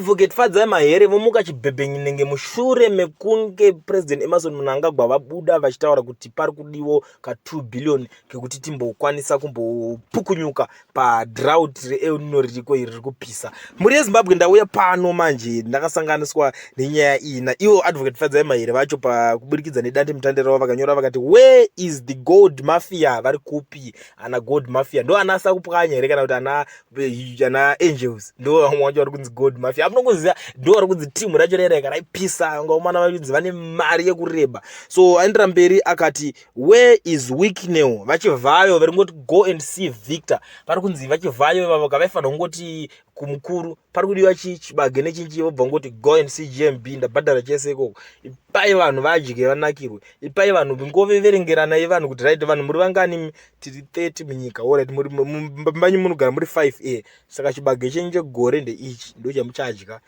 Advocate Fadzai Mahere vomuka chibhebhenyenenge mushure mekunge President Emmerson Mnangagwa vabuda vachitaura kuti pari kudiwo ka 2 billion kekuti timbokwanisa kumbopukunyuka padrought reEl Nino ririko iri riri kupisa. Mhuri yeZimbabwe, ndauya pano manje ndakasanganiswa nenyaya iyi naivo Advocate Fadzai Mahere vacho pakuburikidza nedandemutande ravo vakanyora vakati, where is the gold mafia? Vari kupi ana gold mafia? Ndo ana Sakupwanya here kana kuti ana Angels? Ndo vamwe vacho vari kunzi gold mafia, amunongoziva, ndo vari kunzi timu racho rereka raipisa ngaomana, vari kunzi vane mari yekureba. So aendera mberi akati, where is Wicknell? VaChivhayo vari kungoti, go and see Victor. Vari kunzi VaChivhayo ivavo kavaifanira kungoti kumukuru pari kudiwa chibage nechinchi, vobva ngoti, go and see GMB, ndabhadhara chese ikoko, ipai vanhu vadye vanakirwe, ipai vanhu ngoveverengeranai vanhu kuti right, vanhu muri vangani? Tiri 30 munyika. Alright, muri mbanyu munogara muri 5 e, saka chibage chenyu chegore ndeichi, ndo chamuchadya.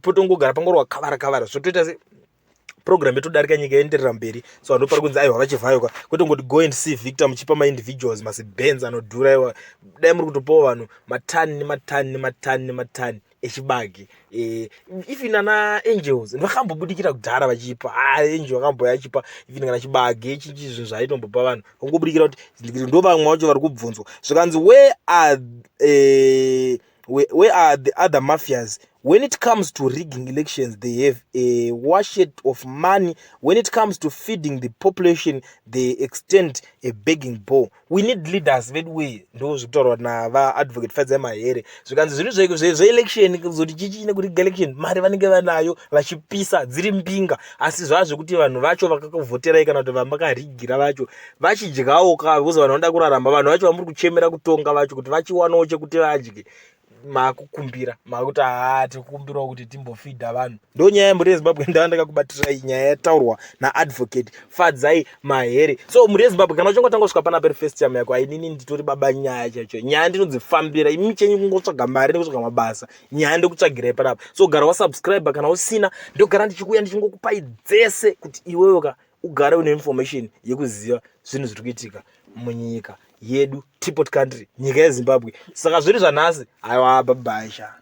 Potongogara pangorwa kavara kavara, zvotoita se program yetodarika, nyika yoenderera mberi. So vanhu pari kunzi aiwa, VaChivhayo ka, kwete kungoti go and see Victor muchipa maindividuals masibenz anodhura. Iwa dai muri kutopawo vanhu matani nematani nematani nematani echibage. Even ana Angels vakambobudikira kudhara vachipa. Angel vakamboya achipa even kana chibage chinchi, zvinhu zvaitombopa vanhu vangobudikira kuti ndo vamwe vacho vari kubvunzwa. Zvikanzi, where are the other mafias? When it comes to rigging elections, they have a washet of money. When it comes to feeding the population, they extend a begging bowl. We need leaders vedu. Ndo zvekutaurwa navaAdvocate Fadzai Mahere. Zvikanzi zvinhu zveelection, kuzoti chichi nekuriga election, mari vanenge vanayo vachipisa dziri mbinga, asi zvaa zvekuti vanhu vacho vakakuvhoterai kana kuti vamakarigira vacho vachidyawo ka, because vanhu vanoda kurarama. Vanhu vacho vamuri kuchemera kutonga vacho kuti vachiwanawo chekuti vadye, makukumbira, makuti haa, tikukumbirawo kuti timbofidha vanhu. Ndo nyaya yemhuri yeZimbabwe ndava ndakakubatirai, nyaya yataurwa naAdvocate Fadzai Mahere. So mhuri yeZimbabwe, kana uchingotanga kusvika panapa iri first time yako, ainini nditori baba nyaya chaicho, nyaya ndinodzifambira. Imi chenyu kungotsvaga mari nekutsvaga mabasa, nyaya ndekutsvagirai panapa. So gara wasubscribe kana usina, ndogara ndichikuuya ndichingokupai dzese kuti iwewe ka ugare une information yekuziva zvinhu zviri kuitika munyika yedu, teapot country, nyika yeZimbabwe. Saka zviri zvanhasi, aiwa, babasha.